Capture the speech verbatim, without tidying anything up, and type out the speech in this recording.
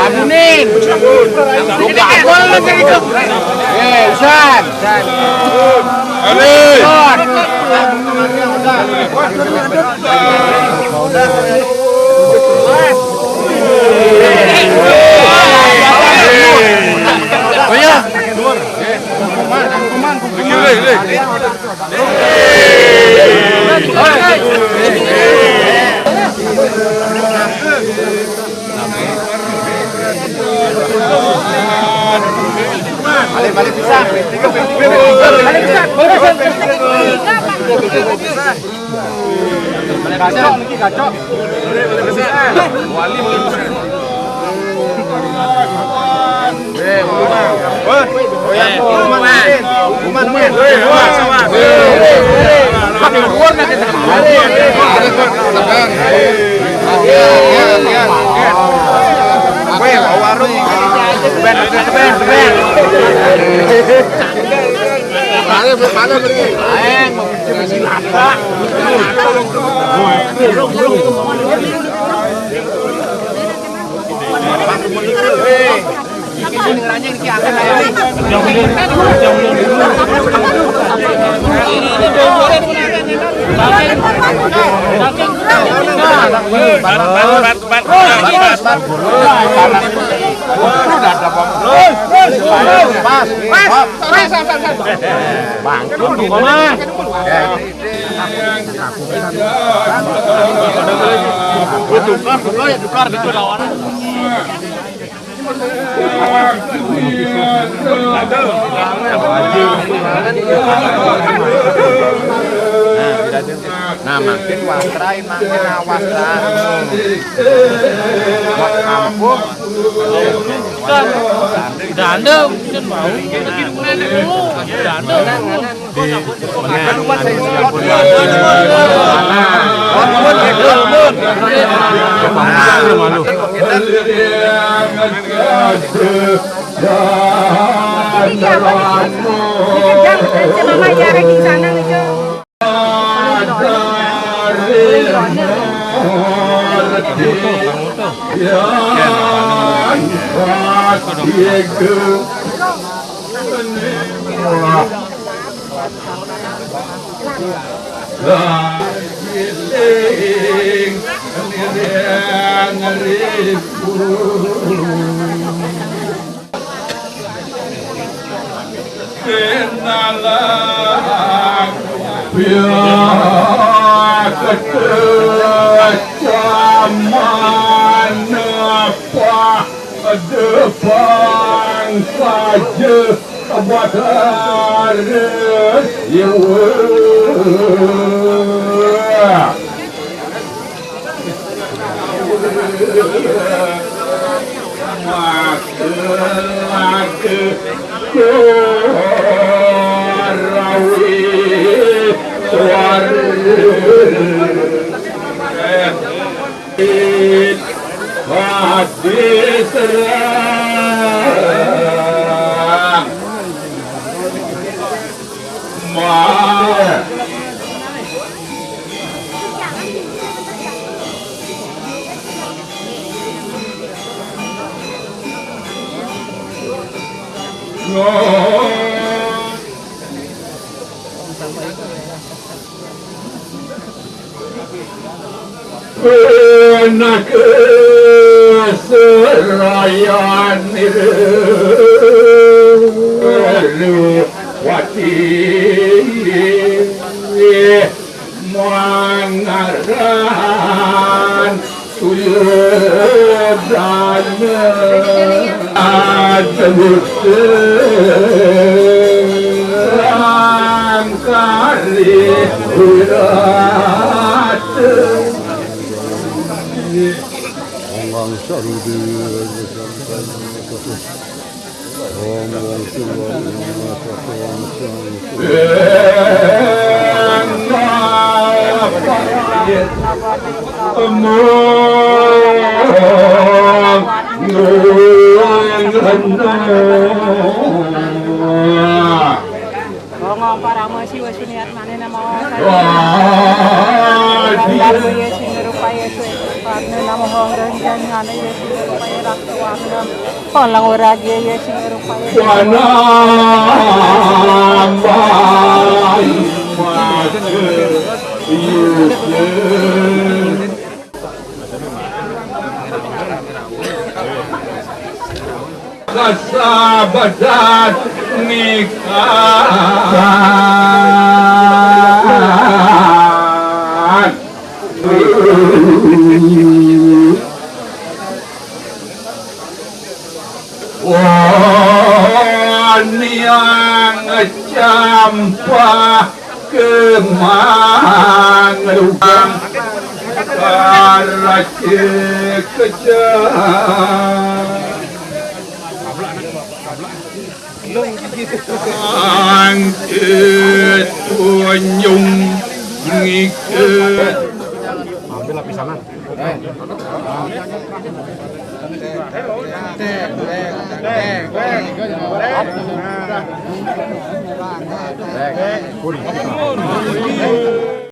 Abunin. Buka akun lu jadi itu. Eh, San. San. Alih. Son. Oh iya. Lih, lih. Balik, balik, bisa. Balik, bisa. Balik, bisa. Kacau, niki kacau. Wali. Eh, hukuman. Hukuman, hukuman. Hukuman, hukuman. Pakai luar, pakai dalam. Weh, warung. Ben, ben, ben, ben. Mana, mana pergi? Aeng, mau bikin lata. Bangkrut gua mah. Tukar, tukar, tukar, itu lawanan. Nah, makin wasra, makin awas lah. Wah, ampuh. Udah anda, udah mau. Udah anda. Di Pihak kecaman apa depan saja. Batar Siwa. Maka, maka, Korawi Suara. Hadi serah Anak serayan wati mangaran Tuladana adalut angkari urat. Onggang sarudu. Ongong parama siwa suniat mane namo. Lagu ye sing rupa ye suwe. Warna namo hong dan jan ngane ye sing rupa ye raksa warna. Panang ora dia ya sing rupa ya. Panambai mate Yusuf. Kasabadan nikah. Waniang campah kemang lubang karace kejang. Angke tunjung ngike. Ambil lapisanan.